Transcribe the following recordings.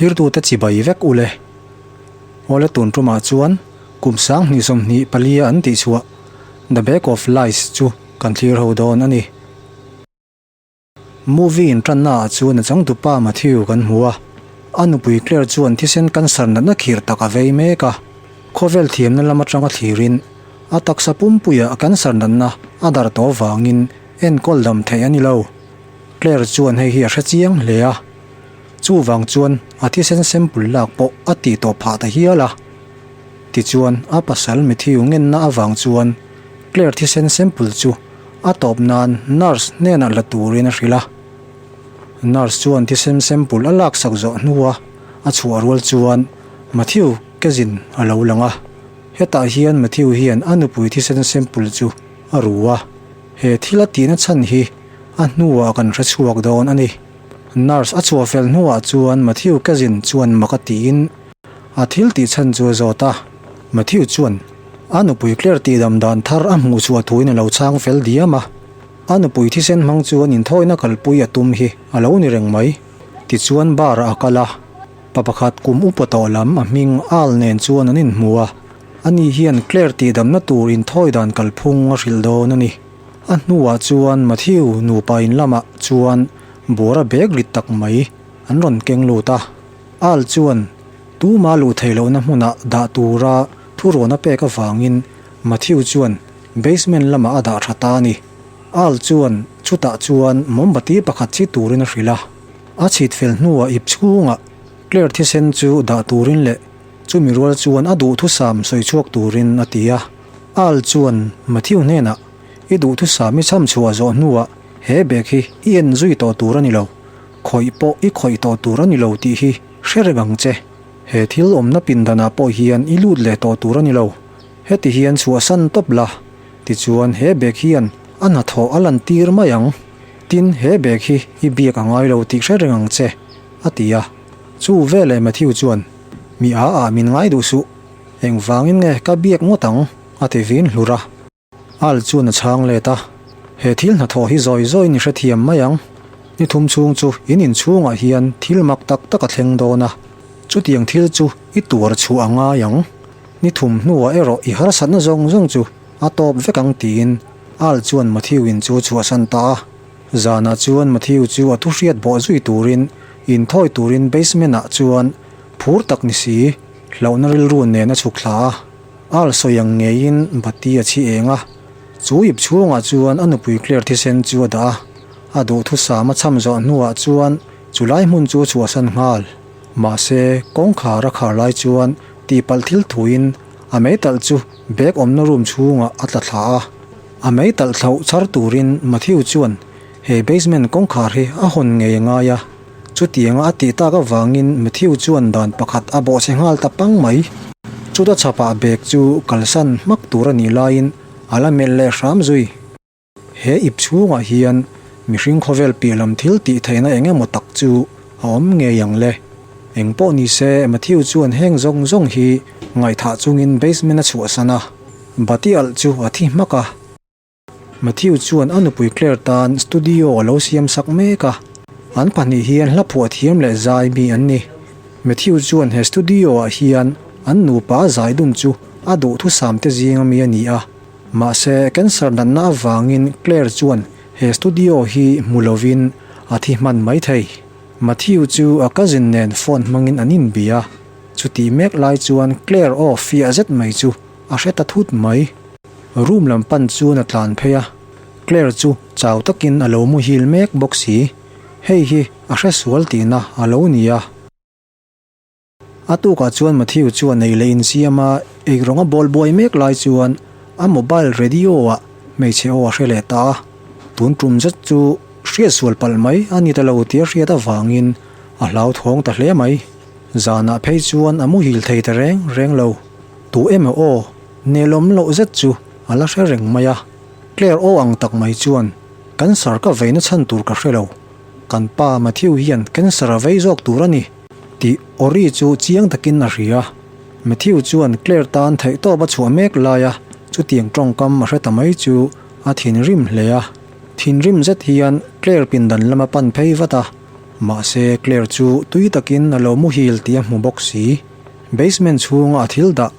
Thlirtute chibai vek ule. Awle tun tumah chuan kum 2024 a an tihchhuah The Bag of Lies chu kan thlir ho dawn a ni. Movie intanna ah chuan a changtupa Matthew kan hmu a, a nupui Claire chuan thisen cancer natna khirh tak a vei mek a, khawvel thiamna lam atanga thlirin a taksa pumpuiah cancer natna a darh tawh vangin enkawl dam theih a ni lo. Claire chuan hei hi a hre chiang hle a, chuvang chuan a thisen sample lak pawh a tih tawh phah ta hial a. Tichuan a pasal Matthew ngenna avang chuan Claire thisen sample chu a tawp nan nurse hnenah la turin a hrilh a. Nurse chuan thisen sample a laksak zawh hnua a chhuah rual chuan Matthew kezin a lo lang a. Hetah hian Matthew hian a nupui thisen sample chu a ru a. He thil a tihna chhan hi a hnuah kan hre chhuak dawn a ni. Nurse a chhuah fel hnuah chuan Matthew kezin chuan mak a tiin A thil tih chhan chu a zawt a, Matthew chuan a nupui Claire tihdam dan thar a hmuh chhuah thuin a lo chhang fel diam a. A nupui thisen hmang chuan inthawina kalpui a tum hi a lo ni reng mai. Tichuan bar ah a kal a, pa pakhat kum upa tawh lam a hming Al nen chuan an inhmu a, ani hian Claire tihdamna tur inthawi dan kalphung a hrilh dawn a ni. A hnuah chuan Matthew nupa in lamah chuan buara bag rit tak mai an rawn keng lut a. Al chuan tuma luh theih lohna hmunah dah tura thurawn a pek avangin Matthew chuan basement lamah a dah tha ta a ni. Al chuan chutah chuan mawmbati pakhat chhit turin a hrilh a. A chhit fel hnuah ip chhungah Claire thisen chu dah turin leh chumi rual chuan a duhthusam sawi chhuak turin a ti a. Al chuan Matthew hnenah, I duhthusam i cham chhuah zawh hnuah he bag hi i en zui tawh tur a ni lo. Khawih pawh i khawih tawh tur a ni lo tih hi hre reng ang che. He thil awmna pindanah pawh hian i lut leh tawh tur a ni lo. Heti hian chhuahsan tawp la, tichuan he bag hian a hnathawh a lantir mai ang. Tin, he bag hi i biak a ngai lo tih hre reng ang che, a ti a. Chu veleh Matthew chuan, Mi a ah min ngai duh suh. Engvangin nge ka biak ngawt ang? a ti vin hlur a. Al chuan a chhang let a, He thil hnathawh hi zawi zawiin i hrethiam mai ang. Ni thum chhung chu in inchhungah hian thil mak tak tak a thleng dawn a, chutiang thil chu i tuar chhuah a ngai ang. Ni thum hnuah erawh i harsatna zawng zawng chu a tawp vek ang tiin Al chuan Matthew in chu a chhuahsan ta a. Zanah chuan Matthew chu a thuhriat bawh zui turin inthawi turin basement ah chuan phur tak ni si hlauhna rilru nen a chhuk thla a. Al sawi ang ngeiin bati a chhi eng a, chu ip chhungah chuan a nupui Claire thisen chu a dah a, a duhthusam a cham zawh hnuah chuan chulai hmun chu a chhuahsan nghal. Mahse, kawngkhar a khar lai chuan tihpalh thil thuin a meitalh chu bag awmna room chhungah a tla thla a. A meitalh thlauh chhar turin Matthew chuan he basement kawngkhar hi a hawn ngei a ngai a. Chutianga a tih tak avangin Matthew chuan dan pakhat a bawhchhe nghal ta pang mai. Chuta chhapah bag chu kalsan hmak tur a nih laiin a la melh leh hram zui. He ip chhungah hian mihring khawvel piah lam thil tih theihna eng emaw tak chu a awm ngei ang le. Eng pawh ni se Matthew chuan heng zawng zawng hi ngaihthah chungin basement a chhuahsan a, bati alh chu a thi hmak a. Matthew chuan a nupui Claire tan studio a lo siam sak mek a, an pahnih hian hla phuah thiam leh zai mi an ni. Matthew chuan he studio ah hian an nupa zai dun chu a duhthusam te zinga mi a ni a, mahse cancer natna avangin Claire chuan he studio hi hmu lovin a thi hman mai thei. Matthew chu a cousin nen phone hmangin an inbia, chutih mek lai chuan Claire aw fiah zet mai chu a hre ta thut mai. Room lam pan chuan a tlan phei a, Claire chu chau takin a lo muhil mek bawk si. Hei hi a hre sual tihna a lo ni a. A tukah chuan Matthew chuan ei leh insiam a, eirawng a bawl buai mek lai chuan a mobile radio ah hmeichhe aw a hre leh ta a. Tun tum zet chu hriat sual palh mai a ni ta lo tih a hriat avangin a hlauthawng ta hle mai. Zanah phei chuan a muhil thei ta reng reng lo. Tu emaw aw Nelawm loh zet chu a la hre reng mai a, Claire aw ang tak mai chuan, Cancer ka veina chhan tur ka hre lo, kan pa Matthew hian cancer a vei zawk tur a ni, tih Ori chu chiang takin a hria. Matthew chuan Claire tan theihtawp a chhuah mek lai a, chutiang tawngkam a hre ta mai chu a thinrim hle a. Thinrim zet hian Claire pindan lama pan phei vat a. Mahse, Claire chu tui takin a lo muhil tih a hmu bawk si. Basement chhunga a thil dah,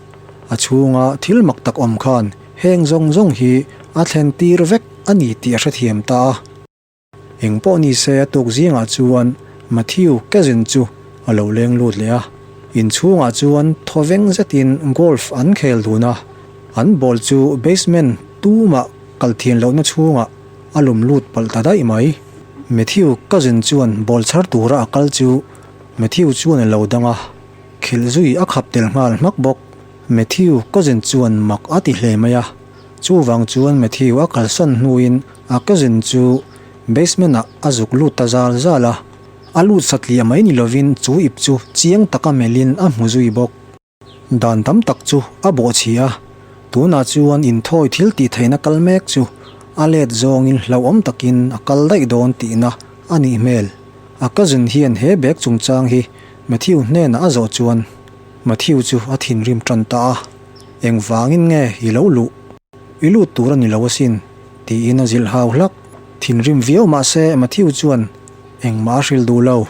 a chhunga thil mak tak awm khan heng zawng zawng hi a thlen tir vek a ni tih a hrethiam ta a. Eng pawh ni se a tuk zingah chuan Matthew cousin chu a lo leng lut leh a. Inchhungah chuan thawveng zetin golf an khel dun a, an ball chu basement tumah kal thian lohna chhungah a lum lut palh ta daih mai. Matthew cousin chuan ball chhar tura a kal chu Matthew chuan a lo dang a, khilh zui a khap tel nghal hmak bawk. Matthew cousin chuan mak a ti hle mai a, chuvang chuan Matthew a kalsan hnuin a cousin chu basement ah a zuk lut ta zal zal a, a lut satliah mai ni lovin chu ip chu chiang taka melhin a hmu zui bawk. Dan tam tak chu a bawhchhi a, tunah chuan inthawi thil tih theihna kal mek chu a let zawngin hlauhawm takin a kal daih dawn tihna a nih hmel. A cousin hian he bag chungchang hi Matthew hnenah a zawh chuan Matthew chu a thinrim tan ta a, Engvangin nge i lo luh? I lut tur a ni lo asin, tiin a zilh hau hlak. Thinrim viau mah se Matthew chuan engmah a hrilh duh lo,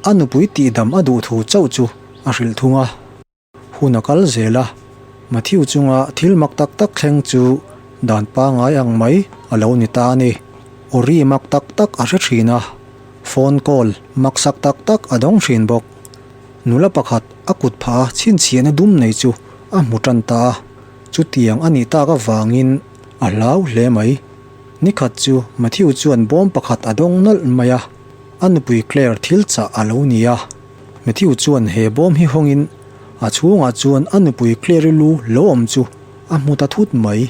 a nupui tihdam a duh thu chauh chu a hrilh thung a. Hun a kal zel a, Matthew chunga thil mak tak tak thleng chu dan pangngai ang mai a lo ni ta a ni. Aw ri mak tak tak a hre thin a, phone call maksak tak tak a dawng thin bawk. Nula pakhat a kut phah a chhinchhiahna dum nei chu a hmu tan ta a, chutiang a nih tak avangin a hlau hle mai. Nikhat chu Matthew chuan bawm pakhat a dawng nawlh mai a, a nupui Claire thil chah a lo ni a. Matthew chuan he bawm hi hawngin a chhungah chuan a nupui Claire-i lu lo awm chu a hmu ta thut mai.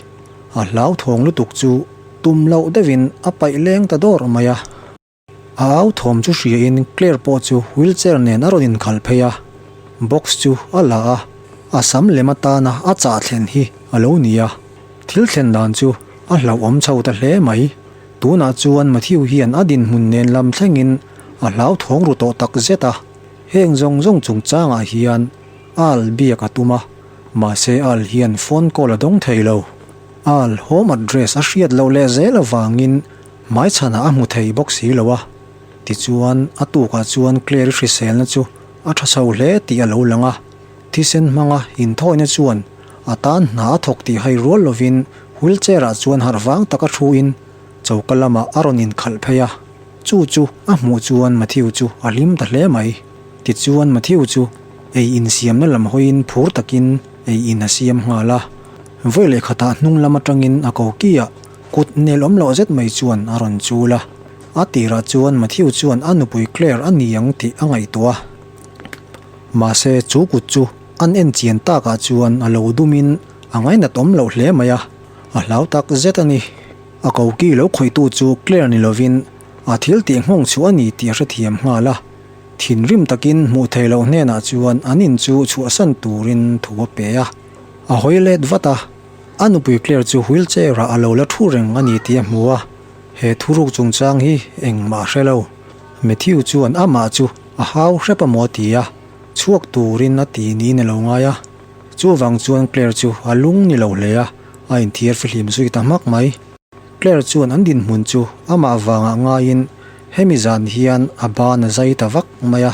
A hlauthawng lutuk chu tum loh deuhin a paih leng ta dawr mai a. A au thawm chu hriain Claire pawh chu wheelchair nen a rawn inkhalh phei a, box chu a la a, a sam lem atana a chah thlen hi a lo ni a. Thil thlen dan chu a hlauhawm chho ta hle mai. Tunah chuan Matthew hian a dinhmun nen lam thlengin a hlauthawng ru tawh tak zet a, heng zawng zawng chungchangah hian Al biak a tum a, mahse Al hian phone call a dawng thei lo. Al home address a hriat loh leh zel avangin hmaichhanah a hmu thei bawk si lo a. Tichuan a tukah chuan Claire-i hriselna chu a tha chho hle tih a lo lang a, thisen hmanga inthawina chuan a tan hna a thawk tih hai rual lovin wheelchair-ah chuan harh vang taka thuin choka lamah a rawn inkhalh phei a. Chu chu a hmuh chuan Matthew chu a hlim ta hle mai. Tichuan Matthew chu ei insiamna lam hawiin phur takin ei in a siam nghal a. Vawi leh khatah hnung lam atangin a kokiah kut nel awm loh zet mai chuan a rawn chul a. A tirah chuan Matthew chuan a nupui Claire a ni ang tih a ngaihtuah a. Mahse chu kut chu an en chian takah chuan a lo dumin a ngainat awm loh hle mai a, a hlau tak zet a ni. A koki lo khawihtu chu Claire ni lovin a thil tih nghawng chu a ni tih a hrethiam nghal a. Thinrim takin hmuh theih loh hnenah chuan an in chu chhuahsan turin thu a pe a. A hawi let vat a, a nupui Claire chu wheelchair ah a lo la thu reng a ni tih a hmu a. He thuruk chungchang hi engmah a hre lo. Matthew chuan amah chu a hau hrep a maw a ti a, chhuak turin a ti niin a lo ngai a. Chuvang chuan Claire chu a lung ni lo hle a, a inthiar fihlim zui ta hmak mai. Claire chuan an dinhmun chu amah vangah ngaiin hemi zan hian a ban a zai ta vak mai a.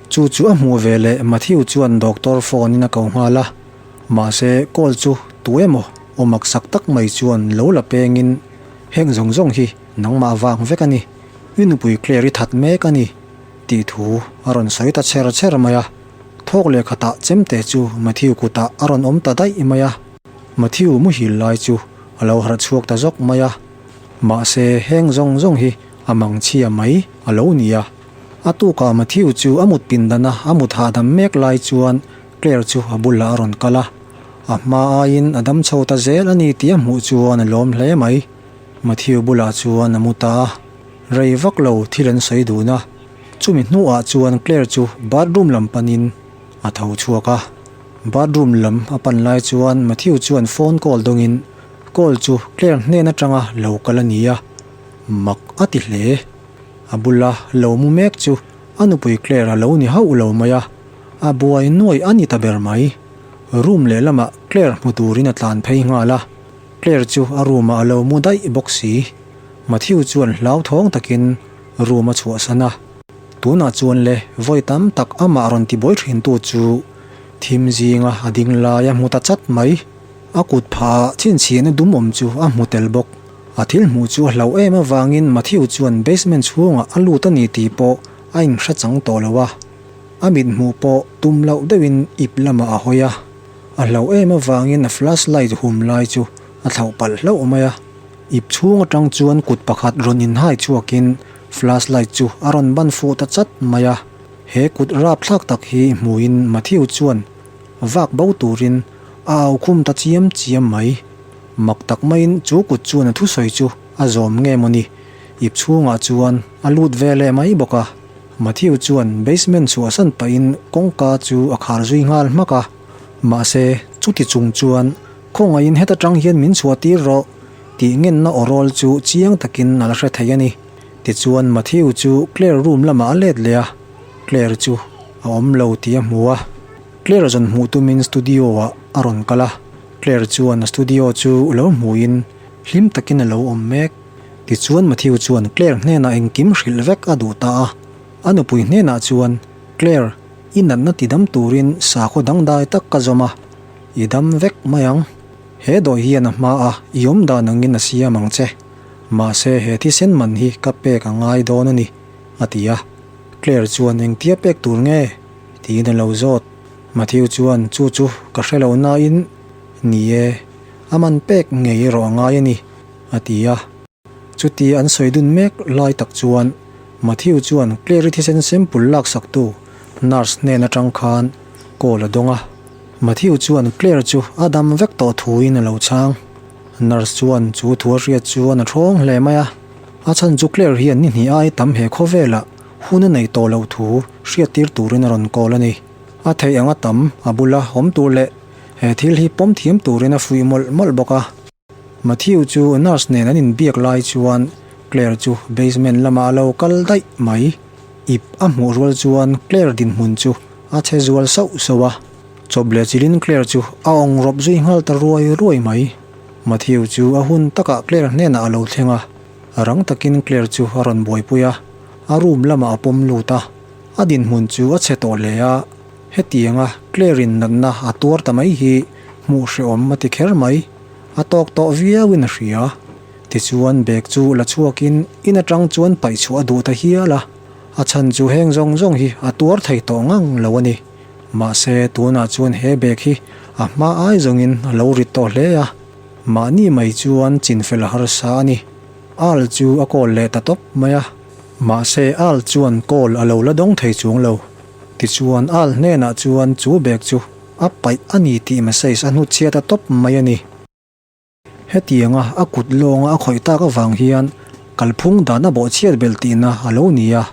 Chu chu a hmuh ve leh Matthew chuan doctor phone in a ko nghal a, mahse call chu tu emaw aw maksak tak mai chuan lo la pengin heng zawng zawng hi nangmah vang vek a ni, i nupui Claire i that mek a ni tih thu a rawn sawi ta chher chher mai a. Thawk leh khatah chemte chu Matthew kutah a rawn awm ta daih mai a. Matthew muhil lai chu a lo harh chhuak ta zawk mai a. Mahse heng zawng zawng hi a mangchhia mai a lo ni a. A tukah Matthew chu a mut pindana a mut hahdam mek lai chuan Claire chu a bulah a rawn kal a. A hma aiin a dam chho ta zel a ni tih a hmuh chuan a lawm hle mai. Matthew bulah chuan a mu ta a. Rei vak lo thil an sawi dun a. Chumi hnuah chuan Claire chu bathroom lam panin a tho chhuak a. Bathroom lam a pan lai chuan Matthew chuan phone call dawngin call chu Claire hnen atanga lo kal a ni a, mak a ti hle. A bula lo mu mek chu a nupui Claire a lo ni hauh lo mai a, a buai nuai a ni ta ber mai. Room lehlamah Claire hmu turin a tlan phei nghal a, Claire chu a room ah a lo mu daih bawk si. Matthew chuan hlauthawng takin room a chhuahsan a. Tunah chuan le vawi tam tak amah rawn tibuai thintu chu thim zinga a ding lai a hmu ta chat mai. A kut phah ah chhinchhiahna dum awm chu a hmu tel bawk. A thil hmuh chu a hlauh em avangin Matthew chuan basement chhungah a lut a ni tih pawh a inhre chang tawh lo a. A mit hmuh pawh tum loh deuhin ip lamah a hawi a. A hlauh em avangin a flashlight hum lai chu a thlauh palh hlauh mai a. Ip chhung atang chuan kut pakhat rawn inhai chhuakin flashlight chu a rawn ban fuh ta chat mai a. He kut rapthlak tak hi hmuhin Matthew chuan vak bo turin a au khum ta chiam chiam mai. Mak tak maiin chu kut chuan a thusawi chu a zawm nge mawni? Ip chhungah chuan a lut ve leh mai bawk a. Matthew chuan basement chhuahsan pahin kawngka chu a khar zui nghal hmak a. Mahse, chuti chung chuan Khawngaihin heta tang hian min chhuah tir rawh tih ngenna aw rawl chu chiang takin a la hre thei a ni. Tichuan Matthew chu Claire room lamah a let leh a, Claire chu a awm lo tih a hmu a. Claire zawn hmuh tumin studio ah a rawn kal a, Claire chuan a studio chu lo hmuhin hlim takin a lo awm mek. Tichuan Matthew chuan Claire hnenah engkim hrilh vek a duh ta a, a nupui hnenah chuan, Claire, i natna tidam turin sakhaw dangdai tak ka zawm a, I dam vek mai ang. He dawih hian a hma a, i awm dan angin a siam ang che. Mahse he thisen man hi ka pek a ngai dawn a ni, a ti a. Claire chuan engtia pek tur nge? tiin a lo zawt. Matthew chuan chu chu ka hre lo nain, Ni e, a man pek ngei erawh a ngai a ni, a ti a. Chuti an sawi dun mek lai tak chuan Matthew chuan Claire-i thisen sample laksaktu nurse hnen atang khan call a dawng a. Matthew chuan Claire chu a dam vek tawh thuin a lo chhang. Nurse chuan chu thu a hriat chuan a thawng hle mai a. A chhan chu Claire hian ni hnih ai tam he khawvelah hun a nei tawh loh thu hriattir turin a rawn call a ni. A theih anga tam a bula awm tur leh he thil hi pawm thiam turin a fuih mawlh mawlh bawk a. Matthew chu nurse nen an inbiak lai chuan Claire chu basement lamah a lo kal daih mai. Ip a hmuh rual chuan Claire dinhmun chu a che zual sauh sauh a, chawp leh chilhin Claire chu a awng rawp zui nghal ta ruai ruai mai. Matthew chu a hun takah Claire hnenah a lo thleng a, rang takin Claire chu a rawn buaipui a, a room lamah a pawm lut a, a dinhmun chu a chhe tawh hle a, hetianga Claire in natna a tuar ta mai hi hmuh hrehawm a ti kher mai. A tawk tawh viauin a hria. Tichuan bag chu la chhuakin in atang chuan paih chhuah a duh ta hial a, a chhan chu heng zawng zawng hi a tuar thei tawh ngang lo a ni. Mahse tunah chuan he bag hi a hma ai zawngin a lo rit tawh hle a, mahni mai chuan chinfel a harsa a ni. Al chu a call leh ta tawp mai a, mahse Al chuan call a lo la dawng thei chuang lo. Tichuan Al hnenah chuan chu bag chu A paih a ni tih message a hnutchhiat a tawp mai a ni. Hetianga a kut lawnga a khawih tak avang hian kalphung dan a bawhchhiat belh tihna a lo ni a.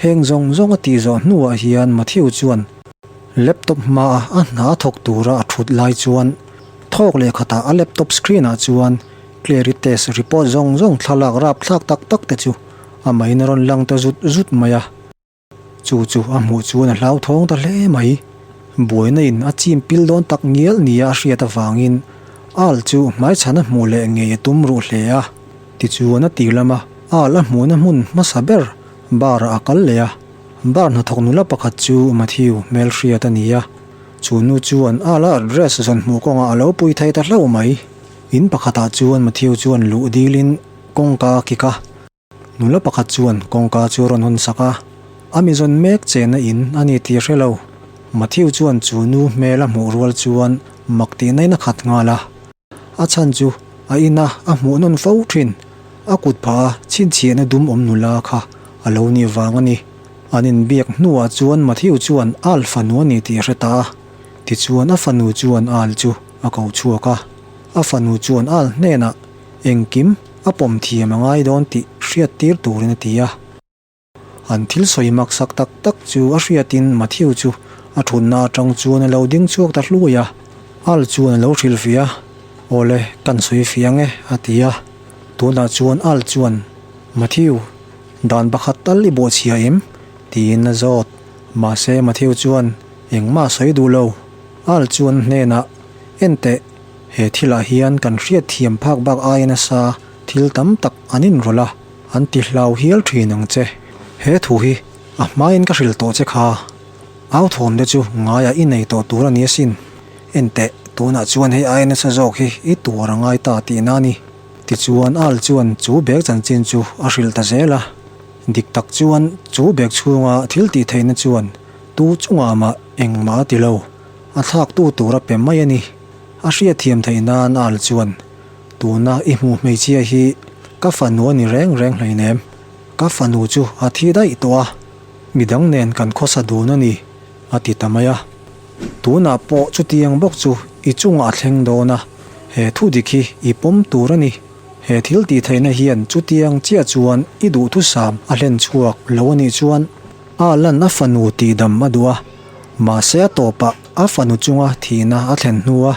Heng zawng zawng a tih zawh hnuah hian Matthew chuan laptop hmaa a hna a thawk tura a thut lai chuan thawk leh khatah a laptop screen ah chuan Clary test report zawng zawng thlalak rapthlak tak tak te chu a main a rawn lang ta zut zut mai a. Chu chu a hmuh chuan a hlauthawng ta hle mai. Buaina in a chim pil dawn tak ngial nia a hriat avangin Al chu hmaichhan a hmuh leh ngei a tum ruh hle a. Tichuan a tir lama Al a hmuhna hmun hmasa ber bar ah a kal leh a. Bar hnathawk nula pakhat chu Matthew hmelhriat a ni a. Chu nu chuan Al a address zawn hmuh kawngah a lo pui thei ta hlauh mai. In pakhatah chuan Matthew chuan luh dilin kawngka a kik a. Nula pakhat chuan kawngka chu a rawn hawn sak a, a mi zawn mek chena in a ni tih a hre lo. Matthew chuan chu nu hmel a hmuh rual chuan mak tih nain a khat nghal a. A chhan chu a ina a hmuh nawn fo thin, a kut phah a chhinchhiahna dum awm nula kha a lo nih vang a ni. An inbiak hnuah chuan Matthew chuan Al fanu a ni tih a hre ta a, tichuan a fanu chuan Al chu a ko chhuak a. A fanu chuan Al hnenah Engkim a pawm thiam a ngai dawn tih hriat tir turin a ti a. An thil sawi mak sak tak tak chu a hriatin Matthew chu a thutna atang chuan a lo ding chhuak ta hluai a. Al chuan a lo hrilh fiah a, Awle, kan sawi fiah ang e, a ti a. Tunah chuan Al chuan, Matthew, dan pakhat tal i bawhchhia em? tiin a zawt. Mahse Matthew chuan engmah a sawi duh lo. Al chuan a hnenah, Enteh, He thilah hian kan hriat thiam phak bak aia nasa thil tam tak an inrawlh a, an ti hlau hial thin ang che. He thu hi A hmain ka hrilh tawh che kha. Au thawm te chu ngaiah i nei tawh tur a ni asin. Enteh, tunah chuan hei aia nasa zawk hi i tuar a ngai ta tihna a ni. Tichuan Al chuan chu bag chanchin chu a hrilh ta zel a. Dik tak chuan chu bag chhunga thil tih theihna chuan tu chungah mah engmah a ti lo. A thlaktu tur a pe mai a ni. A hriatthiam theih nan Al chuan, Tuna i hmuh hmeichhia hi ka fanu a ni reng reng hleinem. Ka fanu chu a thi daih tawh a, midang nen kan khawsa dun a ni, a ti ta mai a. Tunah pawh chutiang bawk chu i chungah a thleng dawn a, he thu dik hi i pawm tur a ni. He thil tih theihna hian chutiang chiah chuan i duhthusam a hlen chhuak lo a nih chuan a lan a fanu tihdam a duh a, mahse a tawpah a fanu chunga thihna a thlen hnua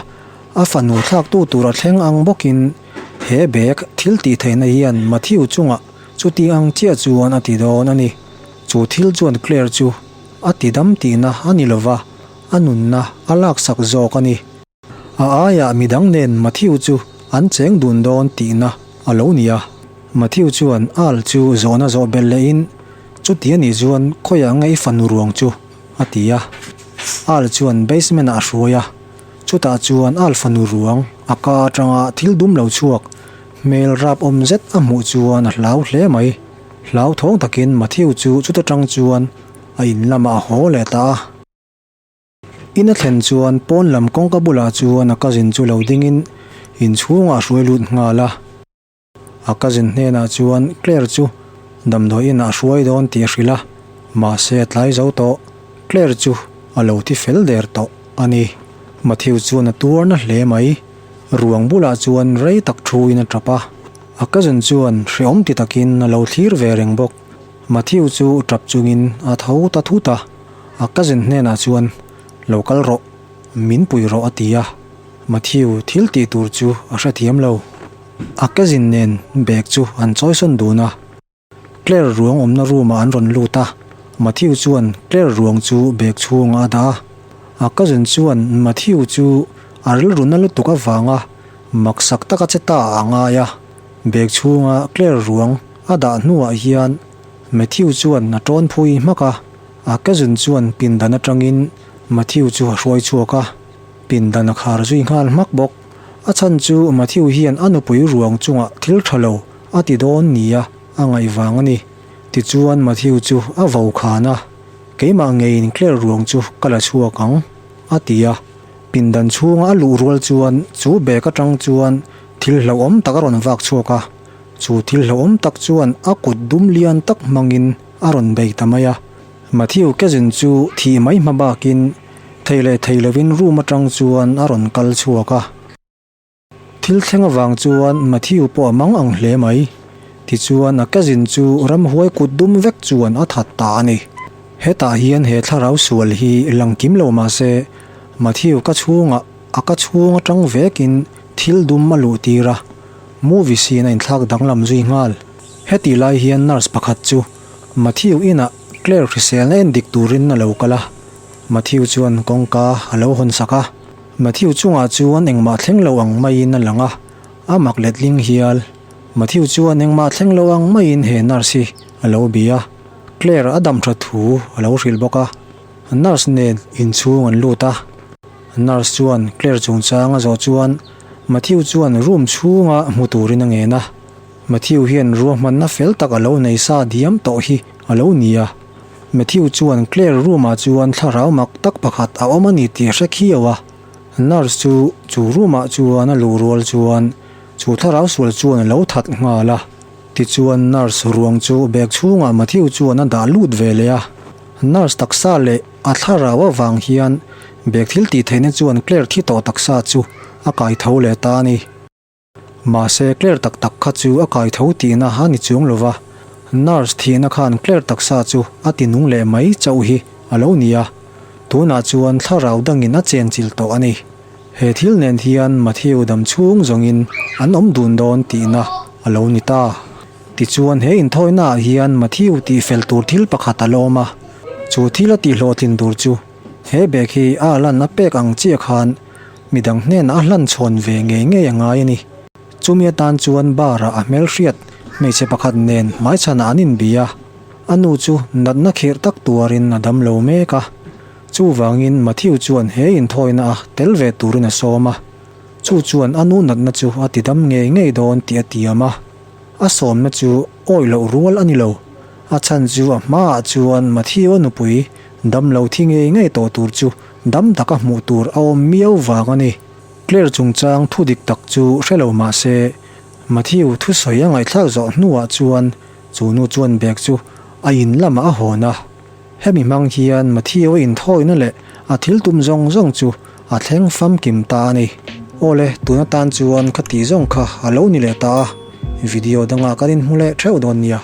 a fanu thlaktu tur a thleng ang bawkin he bag thil tih theihna hian Matthew chungah Chuti ang chiah chuan a ti dawn a ni. Chu thil chuan Claire chu a ti dam tihna a ni lova, a nunna a laksak zawk a ni. A aiah midang nen Matthew chu an cheng dun dawn tihna a lo ni a. Matthew chuan Al chu zawhna zawh belh lehin, Chuti a nih chuan khawiah nge i fanu ruang chu? a ti a. Al chuan basement ah a hruai a. Chutah chuan Al fanu ruang a ka atanga thil dum lo chhuak Hmel rap awm zet a hmuh chuan a hlau hle mai. Hlau thawng takin Matthew chu chuta tang chuan a in lamah a haw leh ta a. In a thlen chuan pawn lam kawngka bulah chuan a cousin chu lo dingin inchhungah a hruai lut nghal a. A cousin hnenah chuan Claire chu damdawi inah a hruai dawn tih a hrilh a, mahse a tlai zo tawh. Claire chu a lo thi fel der tawh a ni. Matthew chuan a tuar na hle mai. Ruang bulah chuan rei tak thuin a tap a, a cousin chuan hreawm ti takin a lo thlir ve reng bawk. Matthew chu tap chungin a tho ta thut a, a cousin hnenah chuan, Lo kal rawh, min pui rawh a ti a. Matthew thil tih tur chu a hrethiam lo. A cousin nen bag chu an chawisawn dun a. Claire ruang awmna room ah an rawn lut a, Matthew chuan Claire ruang chu bag chhungah a dah a. A cousin chuan Matthew chu a rilru na lutuk avanga maksak taka che ta ah a ngai a. Bag chhunga Claire ruang a dah hnuah hian Matthew chuan a tawn phui hmak a, a cousin chuan pindan atangin Matthew chu a hruai chhuak a, pindan a khar zui nghal hmak bawk. A chhan chu Matthew hian a nupui ruang chungah thil tha lo a ti dawn nia a ngaih vang a ni. Tichuan Matthew chu a vo khan a, Keimah ngeiin Claire ruang chu ka la chhuak ang, a ti a. Pindan chhunga a luh rual chuan chu bag atang chuan thil hlauhawm tak a rawn vak chhuak a. Chu thil hlauhawm tak chuan a kut dum lian tak hmangin a rawn bei ta mai a. Matthew cousin chu thih mai hma bakin thei leh thei lovin room atang chuan a rawn kal chhuak a. Thil thleng avang chuan Matthew pawh a mang ang hle mai. Tichuan a cousin chu ramhuai kut dum vek chuan a that ta a ni. Hetah hian he thlarau sual hi lang kim lo mah se Matthew ka chhungah a ka chhung atang vekin thil dum a luh tir a, movie scene a inthlak danglam zui nghal. Hetih lai hian nurse pakhat chu Matthew inah Claire hriselna en dik turin a lo kal a, Matthew chuan kawngka a lo hawn sak a. Matthew chungah chuan engmah thleng lo ang maiin a lang a, a mak letling hial. Matthew chuan engmah thleng lo ang maiin he nurse hi a lo bia a, Claire a dam tha thu a lo hrilh bawk a. Nurse nen inchhung an lut a, nurse chuan Claire chungchang a zawh chuan Matthew chuan room chhunga hmu turin a ngen a. Matthew hian ruahmanna fel tak a lo nei sa diam tawh hi a lo ni a. Matthew chuan Claire room ah chuan thlarau mak tak pakhat a awm a ni tih a hre khiau a. Nurse chu chu room ah chuan a luh rual chuan chu thlarau sual chuan a lo that nghal a. Tichuan nurse ruang chu bag chhungah Matthew chuan a dah lut ve leh a. Nurse taksa leh a thlarau avang hian bag thil tih theihna chuan Claire thi tawh taksa chu a kai tho leh ta a ni. Mahse, Claire tak tak kha chu a kai tho tihna a ni chuang lo va, nurse thihna khan Claire taksa chu a ti nung leh mai chauh hi a lo ni a, tunah chuan thlarau dangin a chenchilh tawh a ni. He thil nen hian Matthew dam chhung zawngin an awm dun dawn tihna a lo ni ta. Tichuan he inthawihnaah hian Matthew tihfel tur thil pakhat a la awm a, chu thil a tihhlawhtlin tur chu he bag hi a lan a pek ang chiah khan Midang hnenah a hlan chhawn ve ngei ngei a ngai a ni. Chumi atan chuan bar ah a hmelhriat hmeichhe pakhat nen hmaichhanah an inbi a. A nu chu natna khirh tak tuarin a dam lo mek a. Chuvangin Matthew chuan he inthawina a tel ve turin a sawm a. Chu chuan a nu natna chu a tidam ngei ngei dawn tih a tiam a. A sawmna chu awih loh rual a ni lo. A chhan chu a hmaah chuan Matthew-a nupui dam lo thi ngei ngei tawh tur chu dam taka hmuh tur a awm miau vang a ni. Claire chungchang thu dik tak chu hre lo mah se, Matthew thusawi a ngaihthlak zawh hnuah chuan chu nu chuan bag chu a in lamah a hawn a. Hemi hmang hian Matthew a inthawina leh a thil tum zawng zawng chu a thleng famkim ta a ni. Awle, tun atan chuan kha tih zawng kha a lo ni leh ta a, video dangah kan inhmu leh theuh dawn nia.